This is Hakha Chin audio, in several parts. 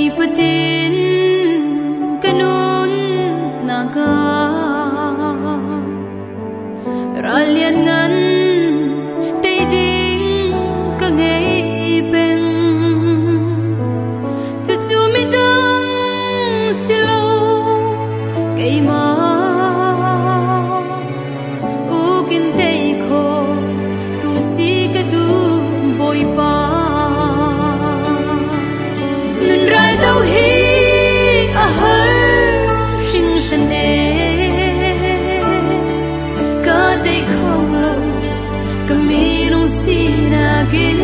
Nifatin ka nunnak ah ral lianngan tei ding ka ngei peng. Cucu midang si lo keimah ukin tei kho tu si ka duh Bawipa. Nun ral do hi a har hringhran e, ka tei kho lo ka minung sinak in.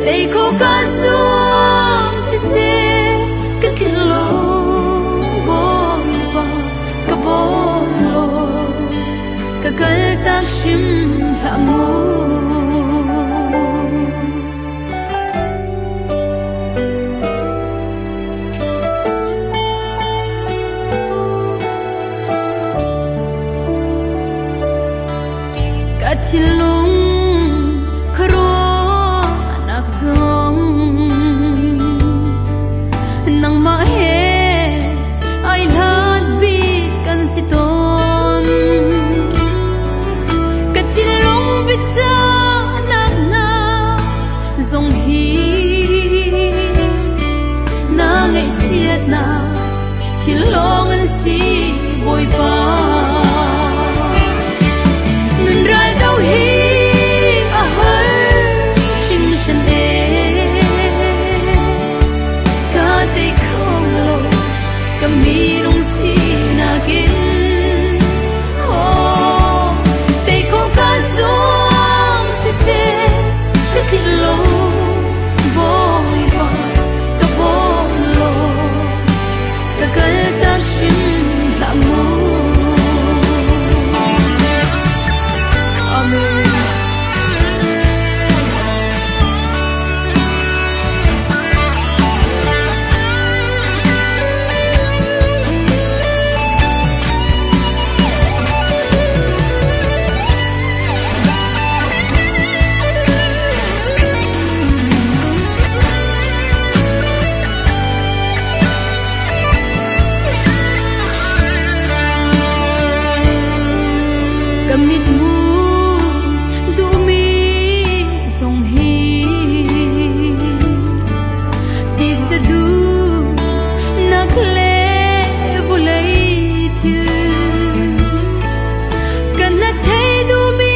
Tei kho ka zuam siseh ka tlinh lo Bawipa ka bawm law ka kaltak hrim hlah mu. Ka thinlung khuaruahnak zong nangmah he ai hlat bik kan si tawn. Ka thinlung biachahnak hna zong hi na ngaihchiatnak thil lawng an si Bawipa. Nun ral do hi a har hringhran e, ka tei kho lo ka minung sinak in. Oh, tei kho ka zuam siseh ka tlinh lo Bawipa ka bawm law ka kaltak hrim hlah mu. Amen. Ka mithmu duhmi zong hi tisa duhnak le vawlei thil kan na thei duhmi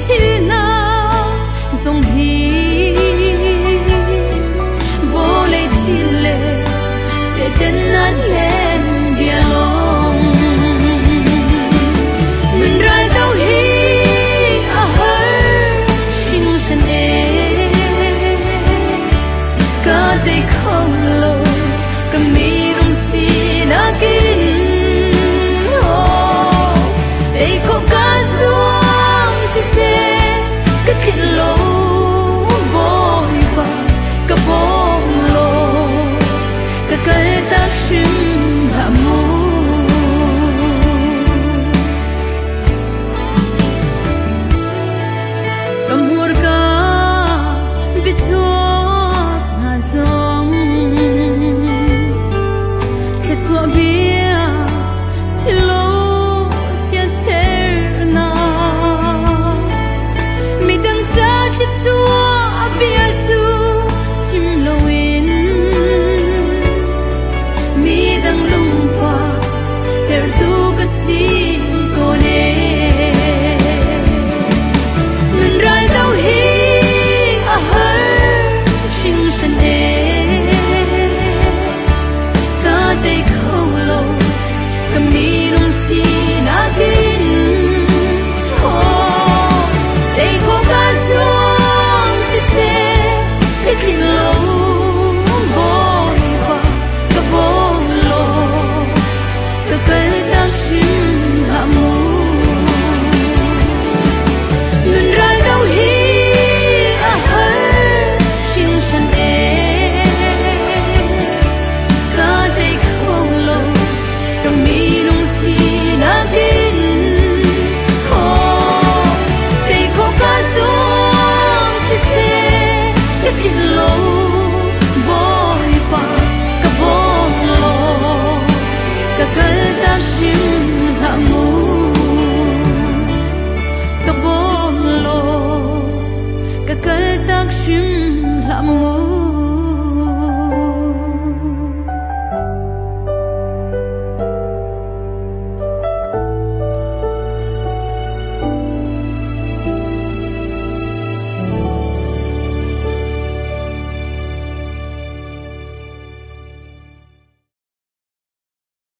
thil hna zong hi vawlei thil le Satan nan lem bia lawng. Nun ral do hi a har hringhran e, ka tei kho